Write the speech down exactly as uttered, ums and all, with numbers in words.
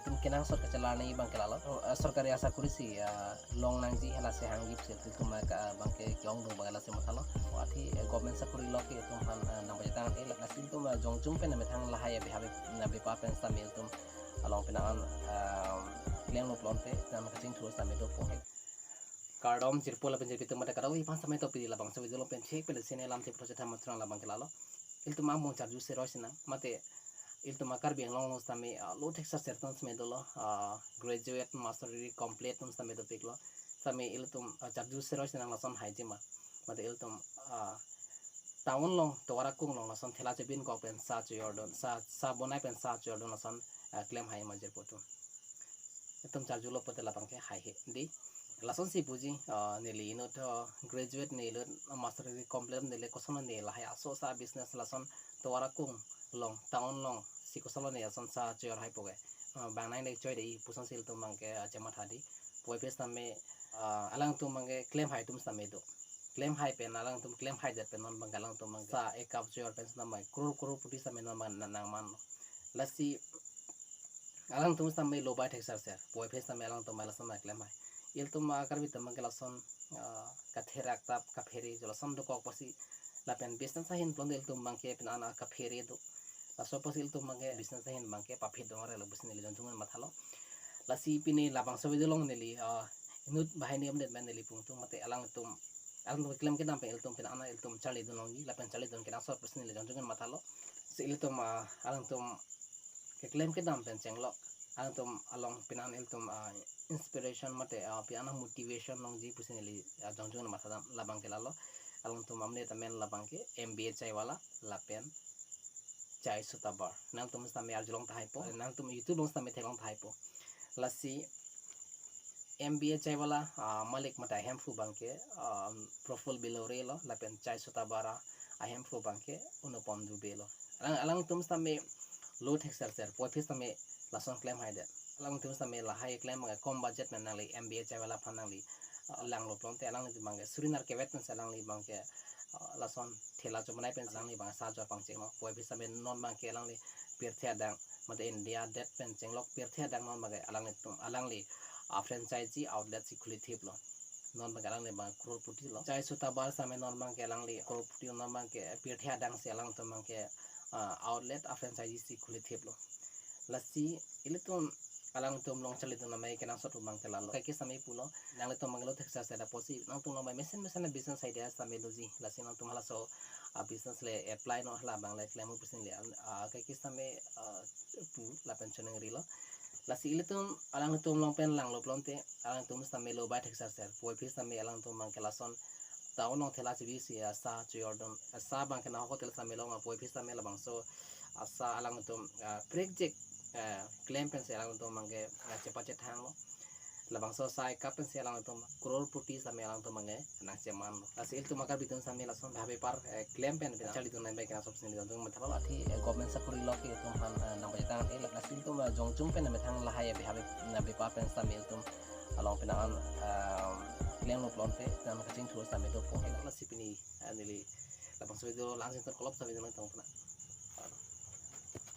Itum kenangsot kachelar nangji abang ke lalo. Oh, eh, sorkari asakuri si, eh, long nangji hala si hangji pusi itum, eh, ka, abang ke ke-ongdung abang ke lasi mathalo. Oh, athe, eh, government sakuri lo ke itum aphan, eh, nangpachetang, eh, lasi itum, eh, jongjung pen methang lahai abe habe, na bepa pen sitame itum along penang an, eh, klem lo pulote, nang kachingthur sitame dopo. Kardom jirpo lapen jirpi atum mate kardom, iphan sitame topi di labangso video along pen thek pen sene lam thek pro chethan masrang labang ke lalo. Ilitum angbong charju seroi sinang, mate ilitum a Karbi Anglong along sitame, ah, lo thek sar-ser atum sitame dolo, ah, graduate, master degree complete atum sitame dopiklo. Sitame ilitum, ah, charju seroi sinang lason haiji ma. Mate ilitum, ah, town along, tovar akung along lason thela chebin kok pen sa chojordun, sa, sa bonai pen sa chojordun lason, ah, klem hai ma jirpo atum. Itum charjulo pulote labang ke haihe di. Lasonsi puji, ah, neli inut, ah, graduate, neli inut master degree complete, neli kosonlo ne lahai aso sa business lason tovar akung along, town along si kosonlo ne lason sa chojor haipo ke. Ah, bang nang dek choi de-i pusonsi ilitum abang ke, ah, chematha di. Puvoiphit sitame, ah, alangtum abang ke klem hai atum sitame do. Klem hai pen, alangtum klem haidet pen non abang ke alangtum abang ke sa ekap chojor pen sitame crore crore puti sitame non abang nang, nangmanlo. Lasi alangtum sitame lo bai thek sar-ser, puvoiphit sitame alangtum bai lason bai klem hai. Ilitum a Karbi atum abang ke lason, ah, katherak tap kaphere jo lason dokok pusi lapen business ahin pulote ilitum abang ke penang an kaphere do. Laso pusi ilitum abang ke business ahin abang ke paphe dong relo pusi neli jongjung pen mathalo. Lasi pini labangso video along neli, ah, inut banghini amonit pen neli pungtung mate alangtum, alangtum keklem kedam pen ilitum penang an ilitum charlidun longji lapen charlidun kenangsot pusi neli jongjung pen mathalo. Si ilitum, ah, alangtum keklem kedam pen chenglok, alangtum along penang an ilitum, ah, inspiration mate, ah, penang an motivation longji pusi neli, ah, jongjung pen mathadam labang ke lalo. Alangtum amonit amen labang ke M B A chai wala lapen Jai Sutabar. Nangtum sitame arjulong tahai po, nangtum YouTube along sitame theklong tahai po. Lasi M B A chai wala, ah, malik mate ahemphu abang ke, ah, Praful Bilore lo, lapen Jai Sutabar ahemphu abang ke Anupam Dubey lo. Alang, alangtum sitame lo thek sar-ser, puvoiphit sitame lason klem haidet. Alangtum sitame lahai klem abang ke kom budget pen nangli M B A chai wala aphan nangli, ah, langlo pulote alangtum abang ke suri nerkep vet pensi alangli abang ke, ah, lason thela chobonai pensi alangli abang sa chojor pangchenglo. Puvoiphit sitame non abang ke alangli pirthe adang, mate India adet pen chenglok pirthe adang non abang ke alanglitum, alangli a franchise outlet si khulithiplo. Non abang ke alangli abang crore puti lo. Jai Sutabar sitame non abang ke alangli crore puti, non abang ke pirthe adang si alangtum abang ke, ah, outlet a franchise si khulithiplo. Lasi ilitum alangtum along charlidun amei kenangsot abang ke lalo. Kaike sitame pulo, nanglitum abang lo thek sar-ser apotsi nangtum along abang mesen mesen a business idea sitame doji. Lasi nangtum halaso a business le apply non, hala abang le klem pusi neli, ah, kaike sitame, ah, pu lapen choningrilo. Lasi ilitum alangtum along pen langlo pulote alangtum sitame lo bai thek sar-ser, puvoiphit sitame alangtum abang ke lason town along thela chebi si, ah, sa chojordun, ah, sa abang ke nahok hotel sitame long, ah, puvoiphit sitame labangso, ah, sa alangtum, ah, prekjek, ah, klem pensi alangtum abang ke, ah, chepachethanglo. Labangso sa ekap pensi alangtum crore puti sitame alangtum abang ke nangchemanlo. Lasi ilitum a Karbi atum sitame lason habe par, eh, klem pen pen charlidun nang bai kenangsot pusi neli jongjung pen mathalo. Athe, eh, government sakuri lo ke itum aphan, eh, nangpachetang, eh, lasi itum, eh, jongjung pen methang lahai abe habe na bepa pen sitame itum along penang an, eh, klem lo pulote nang kachingthur sitame dopo. Lasi pini, eh, neli labangso video la-an si ton, kolop sitame nangtong puna.